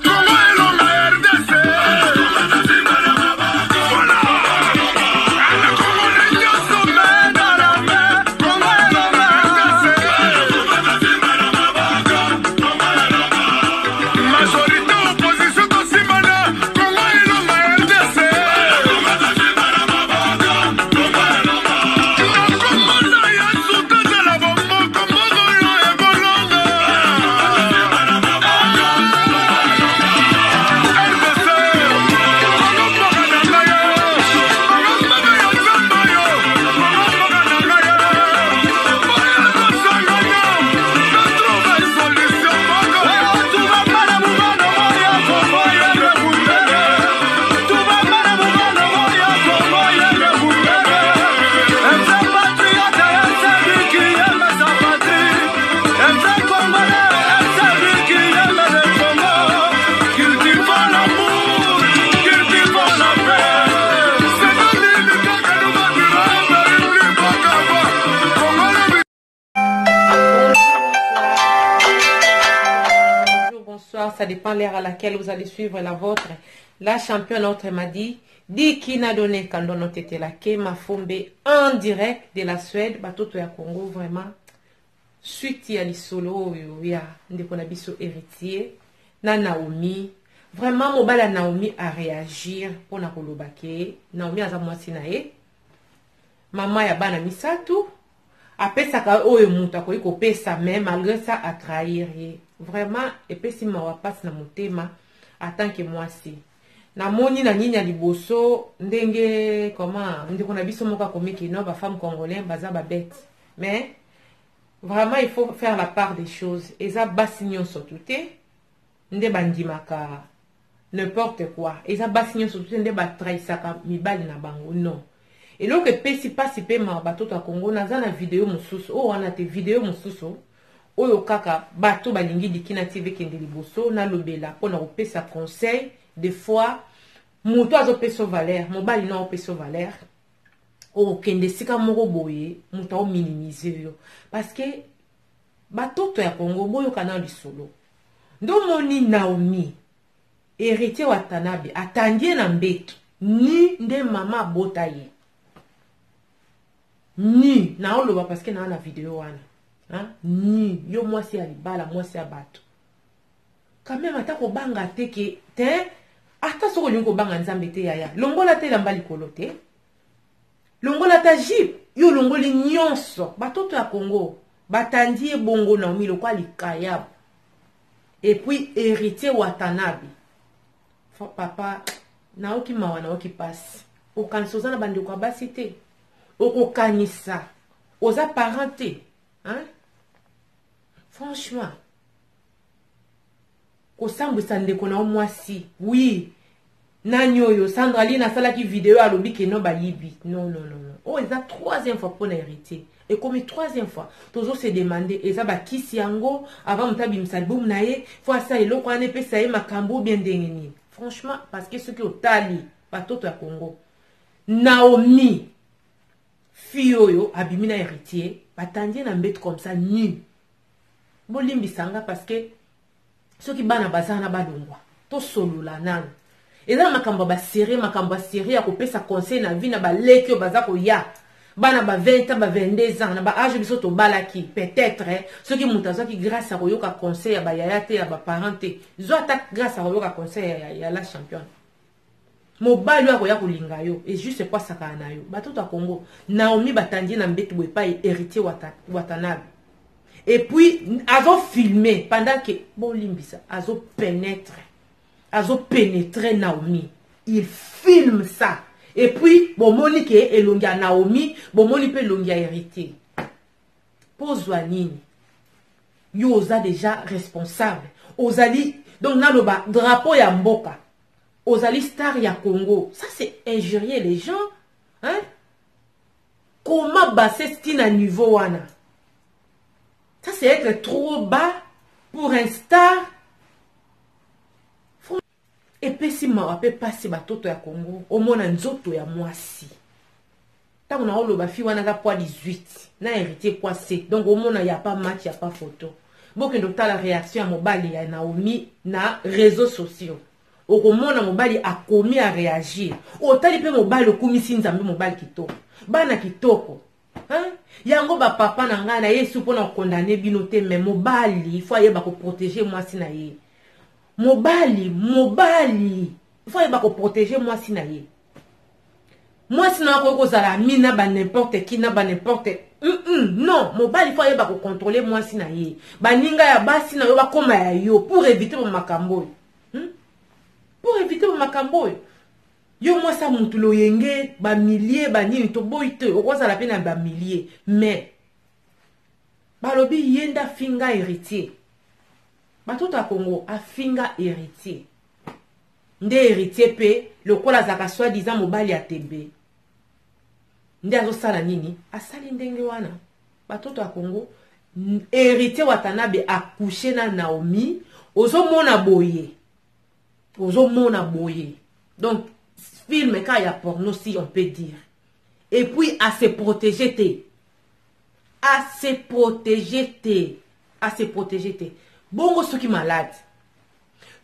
Kongo elonga RDC. Majorité opposition tosimbana Kongo elonga RDC. Nakomona Yesu tozala bomoko mbongo yo ekolonga. RDC, Kongo mboka na ngai yo. Kongo mboka ya Nzambe yo. Kongo mboka na ngai yo. Boya tosangana, totrouve solution moko. Bonjour, bonsoir, ça dépend l'heure à laquelle vous allez suivre la vôtre. La championne autre m'a dit, Dikina donné Kandono Tetela Kema Fombe en direct de la Suède, batoto ya Congo vraiment. Suite ya lisolo oyo ya ndeko na biso héritier na Naomi. Vraiment mobali ya Naomi a réagir mpona koloba ke Naomi aza mwasi na ye, mama ya bana misato, apesaka oyo moto akoki kopesa, mais malgré ça atrahir ye. Vraiment epesi mawa mpasi na motema en tant que mwasi. Namoni na nini ya liboso ndenge comment ndeko na biso moko akomi kino bafemme congolais baza babete, mais vraiment il faut faire la part des choses. Eza basi nyonso tu te nde bandimaka n'importe quoi, eza basi nyonso tu te nde batrahisaka mibali na bango, non. Eloko epesi mpasi mpe mawa, batoto ya Kongo, naza na video mosusu oyo wana te, video mosusu oyo kaka bato balingi Dikina TV ekende liboso, nalobela mpona kopesa conseil. Des fois moto azopesa valeur, mobali na opesa valeur, okende esika moko boye, moto aominimize yo, parce que batoto ya Kongo, boyoka na lisolo ndomoni Naomi, Héritier Watanabe atandi ye na mbeto ni nde mama abota ye ni naoloba, parce que naa na video wana hein? Ni yo mwasi ya libala, mwasi ya bato quand même, ata kobanga te ke te, ata soki olingi kobanga Nzambe te, yaya, longola te elamba likolo te, longola ata jupe yo, olongoli nyonso. Batoto ya Congo, batandi ye bongo Naomi lokwa likayabu. Et puis Héritier Watanabe, papa, naoki mawa, naoki pasi. Okanisa oza na bandeko ya basi te, okokanisa oza parent te, hein? Franchement, kosambwisa ndeko na yo mwasi, oui, nani oyo Sandraline asalaki video, alobi ke no bayibi. Non, non, non, non, oyo eza troisième fois mpona Héritier, ekomi troisième fois. Tozo se demander, eza bakisi yango avant moto abimisa album na ye, fo asala eloko wana epesa ye makambo bien ndenge nini? Franchement, parce que soki otali, batoto ya Congo, Naomi, fille oyo abimi na Héritier, batandi ye na mbeto comme ça nu. Bolimbisa nga, parce que soki bana baza na balongwa, tosolola nanu. Eza na makambo ya basérie, makambo ya série ya kopesa conseil na vie na baleki oyo baza koya, bana ba 20 ans, ba 22 ans, na baage biso tobalaki. Peut-être soki moto azwaki grâce ya koyoka conseil ya bayaya te, ya baparent te, zwa ata grâce ya koyoka conseil ya la championne, mobali oyo akoya kolinga yo e juste po asakana na yo. Batoto ya Congo, Naomi batandi ye na mbetu boye epai Héritier Watanabe, et puis azofilme pendant que, bolimbisa, azopénètre, azopénétre Naomi, il filme ça. Et puis bomoni ke elongi ya Naomi, bomoni mpe elongi ya Héritier. Pozwa nini? Yo oza déjà responsable, ozali donc naloba drapeau ya mboka, ozali star ya Congo. Ça, c'est injurier les gens, hein? Comment bassesse tina niveau wana? Ça, c'est être trop bas pour un star. Epesi mawa mpe pasi, batoto ya Congo. Omona nzoto ya mwasi, ntango na oloba fi wana aza poids 18 na Héritier poids 7, donc omona ya pas match, ya pas photo. Bokende otala réaction ya mobali ya Naomi na réseaux sociaux. Okomona mobali akomi a réagir. Otali pe mobali okumisi Nzambe, mobali kitoko, bana kitoko. Hein? Yango ba papa na ngai na Yesu pona condamner bino te, mais mobali il faut ayeba ko protéger mwasi na ye. Mobali, mobali il faut ayeba ko protéger mwasi na ye. Mwasi na akoki kozala ami na ba n'importe qui, na ba n'importe Non, mobali faut ayeba ko contrôler mwasi na ye. Baninga ya basi na yo bakoma ya yo pour éviter ba makambo oyo. Pour éviter ba makambo oyo. Yo mwasi ya mutu loyenge, ba milliers, ba nini, toboyi te, okozala pe na ba milliers, mais balobi ye nde afinga héritier. Batoto ya Congo afinga héritier. Nde héritier pe lokola azalaka soi-disant mobali ya tembe, nde azosala nini? Asali ndenge wana. Batoto ya Congo, héritier Watanabe accouché na Naomi, ozomona boye. Ozomona boye. Donc film ka ya porno si on peut dire. Et puis à se protéger te. À se protéger te. À se protéger te. Bongo soki malade.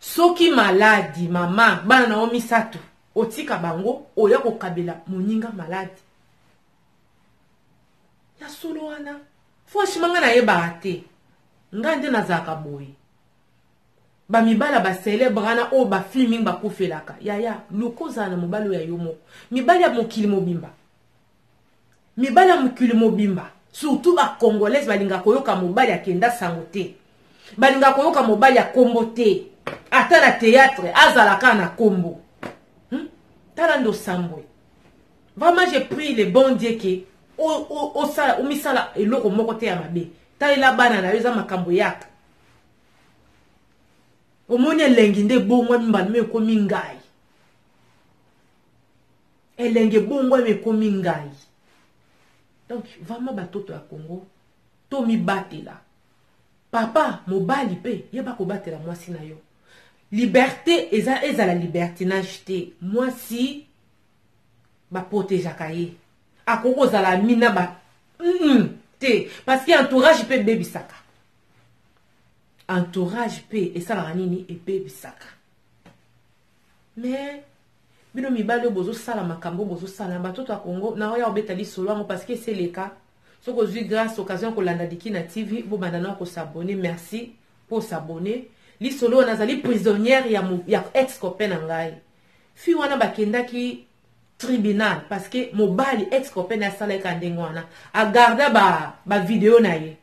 Soki malade mama, bana na yo misato, otika bango oya kokabela moninga malade. Ya solo wana. Franchement nga nayebaka te. Nga nde nazalaka boye. Ba mibala ba célèbre wana oyo ba filming bakufelaka. Yaya, luka ozala na mobali oyo ya yo moko. Mibali ya mokili mobimba. Mibali ya mokili mobimba. Surtout ba Congolais balinga koyoka mobali akenda sango te. Balinga koyoka mobali ya kombo te. Ata na théâtre, azala kaka na kombo. Tala ndo sambwe. Vraiment j'ai pris le bon Dieu que osala, omisala eloko moko te ya mabe. Talela bana na yo eza makambo yaka. Omoni elengi nde ebongwami mbala moko ekomi ngai. Elengi ebongwami ekomi ngai. Donc vraiment batoto ya Congo tomibatela. Papa mobali pe yeba kobatela mwasi na yo. Liberté eza ezala libertinage te. Mwasi ba protégeaka ye. Akoki kozala ami na ba te parce que entourage pe ebebisaka. Entourage pe esalaka nini? Ebebisaka. Mais bino mibali oyo bozosala makambo bozosala batoto ya Congo na oya obeta lisolo yango parce que c'est le cas. Soki ozwi grâce occasion kolanda Dikina TV, bobanda na ko s'abonner. Merci pour s'abonner. Lisolo oyo nazali prisonnière ya ex copain na ngai. Fille wana bakendaki tribunal parce que mobali ex copain na asalaki ndenge wana. A garda ba vidéo na ye.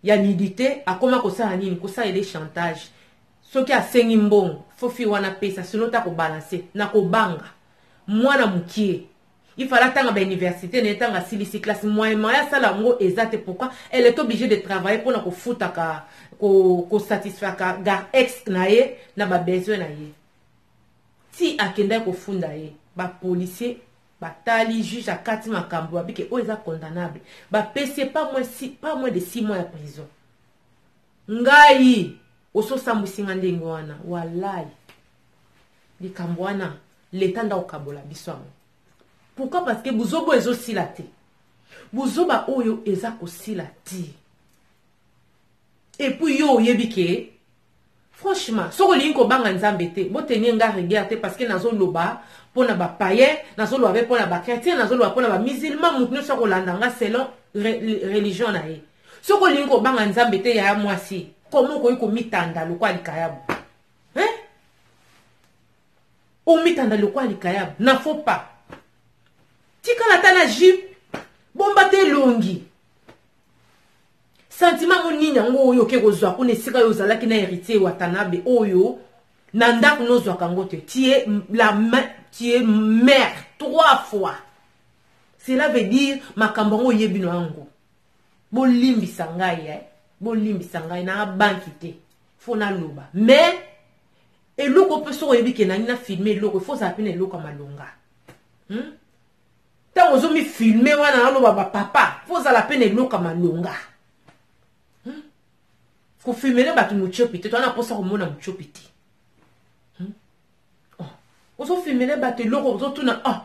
Ya nudité, akoma kosala nini? Kosala ele chantage. Soki asengi mbongo, faut fille wana pesa, sinon ta ko balancer, na kobanga. Mwana mukie. Il fallait tanga ba université, ne tanga silisi classe moyen moyen sala ngo ezate. Pourquoi elle est obligée de travailler pour na ko futa ka ko satisfaire ka gar ex na ye na ba besoin na ye. Ti akenda ko funda ye, ba policier batali juge akati makambo babike oyo eza condamnable. Ba pese pas moins de 6 mois ya prison. Ngai ososambwisi nga ndenge wana, wallahi. Likambo wana l'état nda okabola biso yango. Pourquoi? Parce que buzoba ezo sila te. Buzoba oyo eza kosila te. Et puis yo oyebi ke franchement, soko olingi kobanga Nzambe te, botenir nga rigueur te parce que nazoloba pona ba païens, nazoloba pe pona ba chrétiens, nazoloba pona ba musulmans, mutu nyonso akolanda nga selon religion na ye. Soko olingi kobanga Nzambe te ya mwasi, comment okoki komitanda lokola likayabu? Hein? Omitanda lokola likayabu, na faut pas. Tikala ata na jupe, bomba te elongi. Sentiment ngo nini yango oyo oke kozwa kuna esika oyo ozalaki na héritier Watanabe oyo na ndako nozwaka yango te. Tu es la main, tu es mère 3 fois. Cela veut dire makambo yango oyebi no yango. Bolimbisa ngai, eh? Bolimbisa ngai na banki te. Faut naloba. Mais eloko pe soko oyebi ke nani na filmer eloko, faut ozala pe na eloko ya malonga. Tango ozomi filmer wana naloba ba papa, faut ozala pe na eloko ya malonga. Ko filmer na bato mutiopi te, to wana posa komona mutiopi te. Oh. Ozo filmer na bato eloko, ozotuna, oh.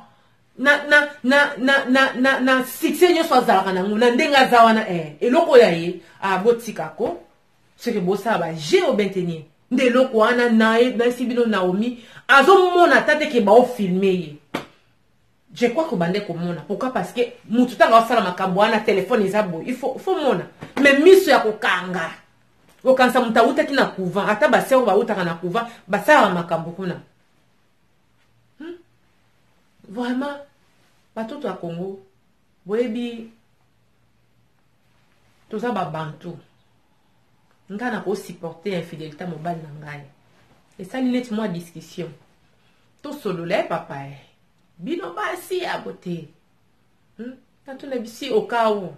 Na, na, na, na, na, na, na succès nyonso azalaka nango na ndenge aza wana eh, eloko oyo aye abotika ah, ko soki bosala ba jeu obente nini nde eloko wana nayebisi bino Naomi azomona ata te ke baofilme ye. Je crois que bande komona. Pourquoi? Parce que mutu ntango asala makambo wana, telefone eza boye, il faut mona, mais miso ya kokanga, okanisa moto awutaki na couvent. Ata basero bawutaka na couvent basalaka makambo kuna. Vraiment, batoto ya Congo, boyebi toza babantu. Ngai nakosupporte infidélité mobali na ngai esali neti mwa discussion, tosolola ye papa ye. Bino basi ya bote, Natuna bisi okau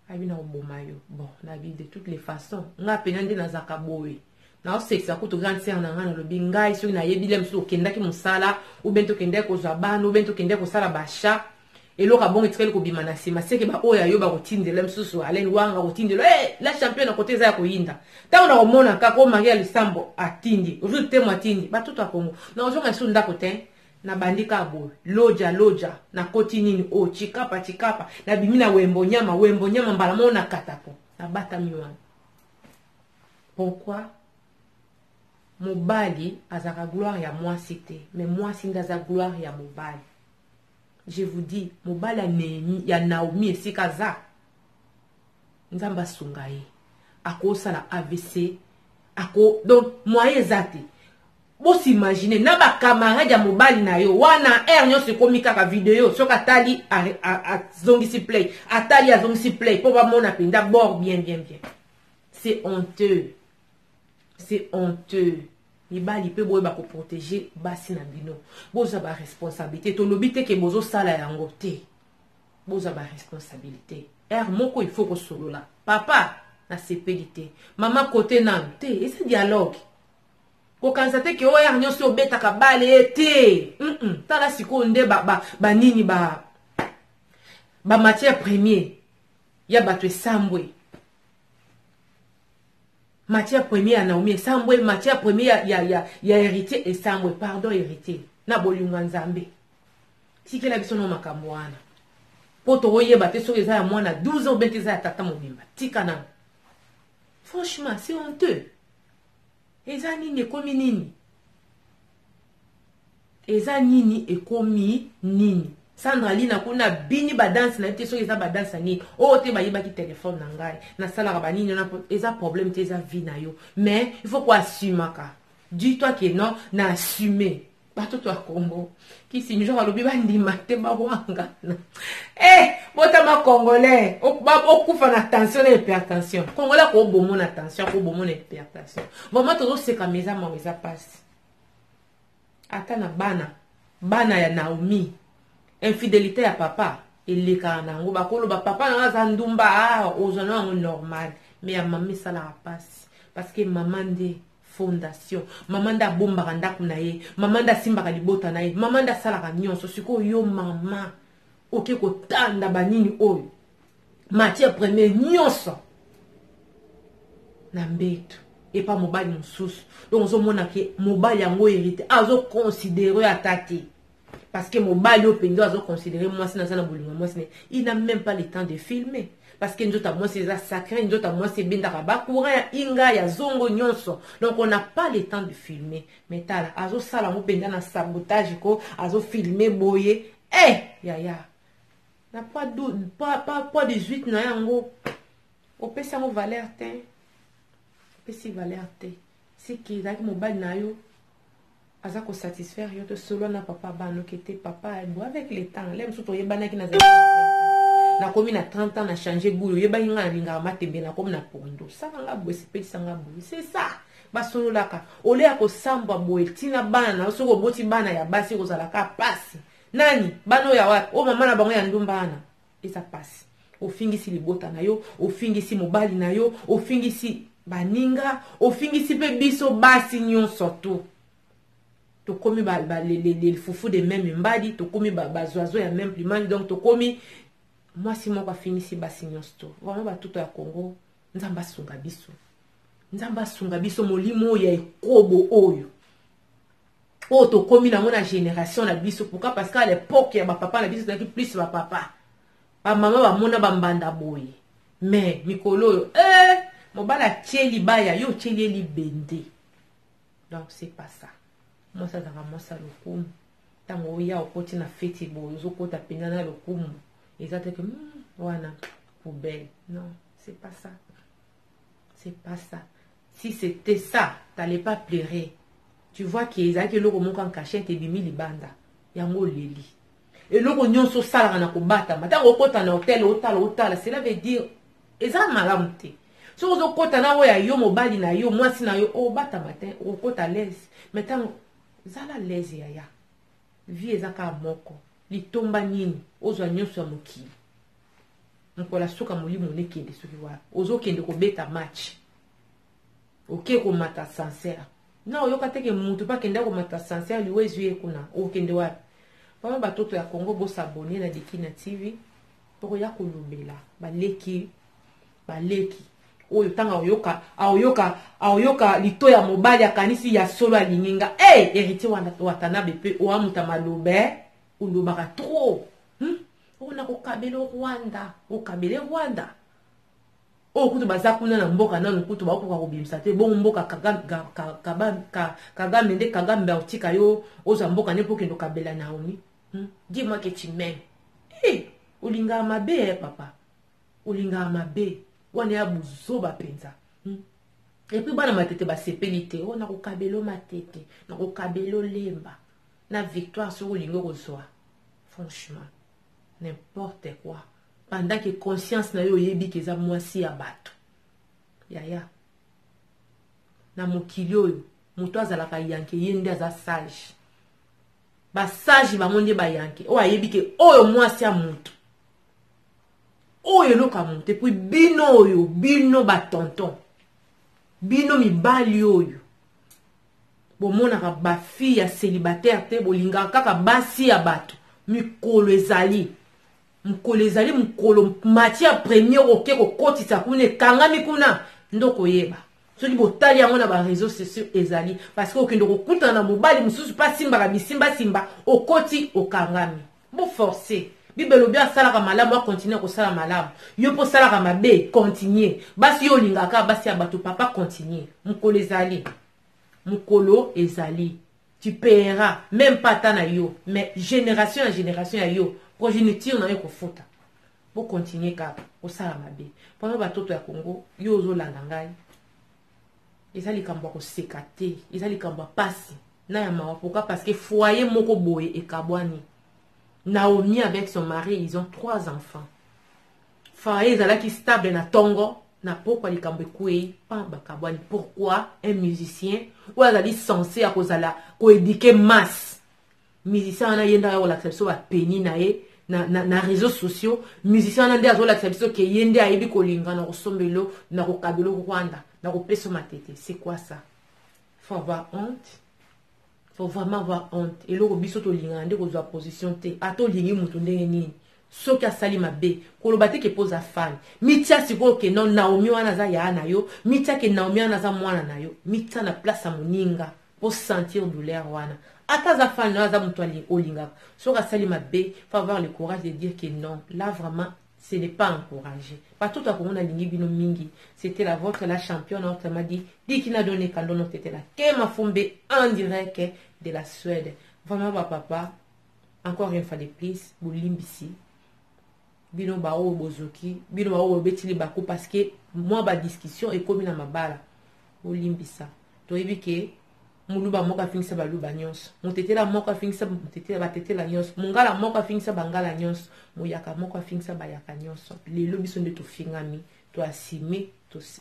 abi na koboma yo. Bon, nabi de toutes les façons, nga pena nde nazalaka boye, naosekisa kutu grande sœur na ngai. Nalobi ngai soki nayebi le mosusu okendaki mosala ou bien tokendaki kozwa bana ou bien tokendaki kosala bacha, eloko abongo etikali kobima na nsima, seke baoyo ayo bakotindela mosusu Alain Wanga kotindela hey, la champion na kote eza ya koyinda. Ntango na komona kaka o Maria Lisambo atindi, Ruth Temo atindi, batoto ya Kongo, nakozonga lisusu ndako te. Nabandi kaka boye loja loja, nakoti nini o chikapa chikapa, nabimi na wembo nyama wembo nyama, mbala moko na katako nabatami wana. Pourquoi? Mobali azalaka gloire ya mwasi te, mais mwasi nde aza gloire ya mobali. Je vous dis, mobali ya Nehemi, ya Naomi, esika aza, Nzambe asunga ye, akosala AVC ako. Donc moyen eza te. Bosimagine na bacamarade ya mobali na yo wana, heure nyonso ekomi kaka video. Soki atali, azongisi play, atali, azongisi play, mpo bamona mpenza bord bien bien bien. C'est honteux, c'est honteux. Mibali mpe boyeba koprotéger basi na bino, bozwa baresponsabilité. Tolobi te ke bozosala yango te, bozwa baresponsabilité. Heure moko il faut kosolola: papa, nasepeli te, mama, kote nanu te. Eza dialogue. Kokanisa te ke oyo heure nyonso obetaka bale ye te. Tala sikoyo nde banini ba bamatière première ya bato esambwe. Matière première ya Naomi esambwe, matière première ya Héritier esambwe. Pardon Héritier, na bolingo ya Nzambe, tikela biso no makambo wana, mpo tokoyeba te soki eza ya mwana 12 ans obente eza ya tata mobimba. Tika nano. Franchement, c'est honteux. Eza nini? Ekomi nini? Eza nini? Ekomi nini? Sandra Lina kuna bini badanse na ye te. Soki eza badanse ya nini oyo te, bayibaki telefone na ngai, nasalaka banini wana, eza problème te, eza vie na yo. Mais il faut koassumaka. Dis-toi que non, na assume. Batoto ya Congo, kisi njoka alobi bandima te, bawangana. Eh, botama Congolais okufa na tension na hypertension. Congolais akobomo na tension, akobomo na hypertension. Vraiment, tozoseka, mais eza mawa, eza pasi. Ata na bana ya Naomi, infidélité ya papa elekaka na yango, bakoloba papa nanga aza ndumba. Ah, ozwa na yango normal, mais ya mama esalaka pasi, parce que mama nde fondation, mama nde abombaka ndako na ye, mama nde asimbaka libota na ye, mama nde asalaka nyonso. Sikoyo yo mama oke kotanda banini oyo, matière première nyonso na mbeto epa mobali mosusu. Donc ozomona ke mobali yango Héritier azoconsidérer ata te, parce que mobali oyo mpenza azoconsidérer mwasi naza na bolingo mwasi ne, il n'a même pas le temps de filmer, parce que nzoto ya mwasi eza sacré, nzoto ya mwasi ebendaka bacourant ya inga ya zongo nyonso. Donc on n'a pas le temps de filmer. Mais tala, azosala yango mpenza na sabotage ko azofilme boye. Eh yaya, na poids 18 na yango, opesi yango valeur te, opesi valeur te. Siki ezalaki mobali na yo aza kosatisfaire yo, tosolola na papa bana oke te. Papa bo, avec le temps, le mosusu toyebanaki, nazali nakomi na 30 ans, na change goût. Oyebaki ngai nalingaka matembe, nakomi na pondo, sala nga boye, sepelisa nga boye. C'est ça, basololaka ole ya kosambwa boye. Ntina bana na yo, soki oboti bana ya basi, kozalaka pasi. Nani bana oyo ya wapi? Oyo mama na bango ya ndumba wana, eza pasi. Ofingisi libota na yo, ofingisi mobali na yo, ofingisi baninga, ofingisi mpe biso basi nyonso. Tu tokomi les fufu de même mbadi, tokomi bazoazo ya même plumage. Donc tokomi mwasi moko afingisi basi nyonso to. Vraiment, batuto ya Congo, Nzambe asunga biso, Nzambe asunga biso. Molimo oyo ya ekobo oyo. Oyo tokomi nango na génération na biso. Pourquoi? Parce qu'à l'époque ya bapapa na biso, ezalaki plus bapapa, bamama bamona bambanda boye. Mais mikolo oyo, eh, mobali atie libaya, yo otieli ye libende. Donc c'est pas ça. Mwasi azalaka mwasi ya lokumu. Ntango oya okoti na feti boye, ozokota mpenza na lokumu. Eza te ke wana poubelle. Non, c'est pas ça, c'est pas ça. Si c'était ça, t'allais pas pleurer. Tu vois ke ezalaki eloko moko en cachette, ebimi libanda, yango oleli. Eloko nyonso osalaka na kobatama, ntango okota na hotel, otala, otala, cela veut dire eza malamu te. Soki ozokota na oyo ya yo mobali na yo, mwasi na yo, obatama te, okokota l'aise. Mais ntango zala l'aise, yaya. Vie eza kaka moko. Litomba nini ozwa nyonso ya mokili, mokolo asuka molimo nekende soki wapi? Ozokende kobeta match, oke komata ascenseur na oyoka teke mutu mpe akende komata ascenseur, liwa ezwi ye kuna. Okende wapi? Pama batoto ya Congo, bos'abonner na Dikina TV. Tokoya kolobela baleki, baleki oyo ntango aoyoka, aoyoka, aoyoka lito ya mobali, akanisi ya solo alingi nga. Hey, Héritier Watanabe mpe oamuta maloba, olobaka trop, Oyo nakokabela Rwanda, okabele Rwanda oyo kutu baza kuna na mboka nanu kutu bakokoka kobimisa te. Bongo mboka Kagame nde Kagame aotika yo ozwa mboka nde mpo okende okabela Naomi, Dis-moi que tu m'aimes. Hey, olingaka mabe ya papa, olingaka mabe wana ya buzoba mpenza, Et puis bana Matete basepeli te. Oyo nakokabela Matete, nakokabela Lemba na Victoire soki olingi kozwa. Franchement, n'importe quoi, pendant que conscience na yo oyebi ke eza mwasi ya bato. Yaya, na mokili oyo, moto azalaka yanke, ye nde aza sage. Basage bango nde bayanke oyo ayebi ke oyo mwasi ya moto, oyo eloko ya moto. Et puis bino oyo, bino batonton, bino mibali oyo bomonaka bafille ya célibataire te, bolingaka kaka basi ya bato. Mikolo ezali, mokolo ezali, mokolo matière première oke kokotisa kuna, ekangami kuna nde okoyeba soki botali yango na baréseaux sociaux ezali. Parce que okende kokutana na mobali mosusu mpe asimbaka bisimbasimba, okoti, okangami. Boforce. Bible elobi asalaka malamu, acontinue kosala malamu. Yo mpo osalaka mabe, continue. Basi yo olingaka basi ya bato, papa, continue. Mokolo ezali, mokolo ezali, tu paieras. Même pas ata na yo, mais génération ya génération ya yo, progéniture na yo ekofuta. Bocontinue kaka kosala mabe mpona batoto ya Congo. Yo ozolanda ngai, eza likambo ya koseka te, eza likambo ya pasi na ya mawa. Pourquoi? Parce que foyer moko boye ekabwani. Naomi avec son mari, ils ont trois enfants. Foyer ezalaki stable na ntongo, na pokwa likambo ekwei pan, bakabwani. Pourquoi? Un musicien oyo azali censé ya kozala koéduquer masse. Musicien wana, ye nde aya kolakisa biso bapeni na ye na réseaux sociaux. Musicien wana nde azolakisa biso ke ye nde ayebi kolinga na kosombelo, na kokabelo Rwanda, na kopesa Matete. C'est quoi ça? Faut avoir honte, faut vraiment avoir honte. Eloko biso tolingaka nde kozwa position te. Ata olingi motu ndenge nini, soki asali mabe, koloba te ke mpo oza fan. Mitia sikoyo ke non, Naomi wana aza yaya na yo. Mitia ke Naomi wana aza mwana na yo. Mitia na place ya moninga po sentir douleur wana. Ata aza fan na yo, aza moto olingaka, soki asali mabe, faut avoir le courage de dire que non, là vraiment ce n'est pas encouragé. Batoto ya Kongo, nalingi bino mingi. C'était la vôtre, la championne, autrement dit Dikina Done Kandono Tetela Kema Fumbe, en direct de la Suède. Vraiment bapapa, encore une fois de plus, bolimbisi bino baoyo bozoki, bino baoyo bobetili bako, parce que mwa badiscussion ekomi na mabala. Bolimbisa. Toyebi ke moluba moko afingisa baluba nyonso, motetela moko afingisa motetela, batetela nyonso, mongala moko afingisa bangala nyonso, moyaka moko afingisa bayaka nyonso. Lelo biso nde tofingami, toassume,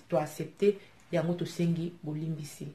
toaccepte yango, tosengi bolimbisi.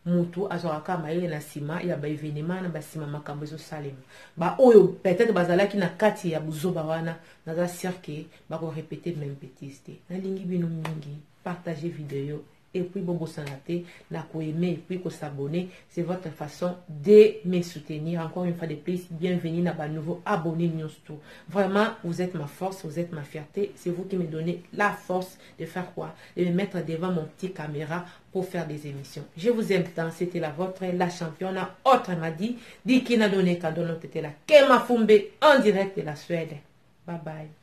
Motu azwaka kaka mayele na nsima ya baévénement, na basima makambo ezosalema. Baoyo peut-être bazalaki na kati ya buzoba wana, naza sûr ke bakorépéter même bêtise te. Nalingi bino mingi. Partage video. Et puis bobosana te na koaimer et puis kos'abonner. C'est votre façon de me soutenir. Encore une fois de plus, bienvenue na banouveau abonné nyonso. Vraiment, vous êtes ma force, vous êtes ma fierté. C'est vous qui me donnez la force de faire quoi? De me mettre devant mon petit caméra pour faire des émissions. Je vous aime tant. C'était la vôtre, la championne. Autrement dit, Dikina Donné Kadono, c'était la Kema Fumbe en direct de la Suède. Bye bye.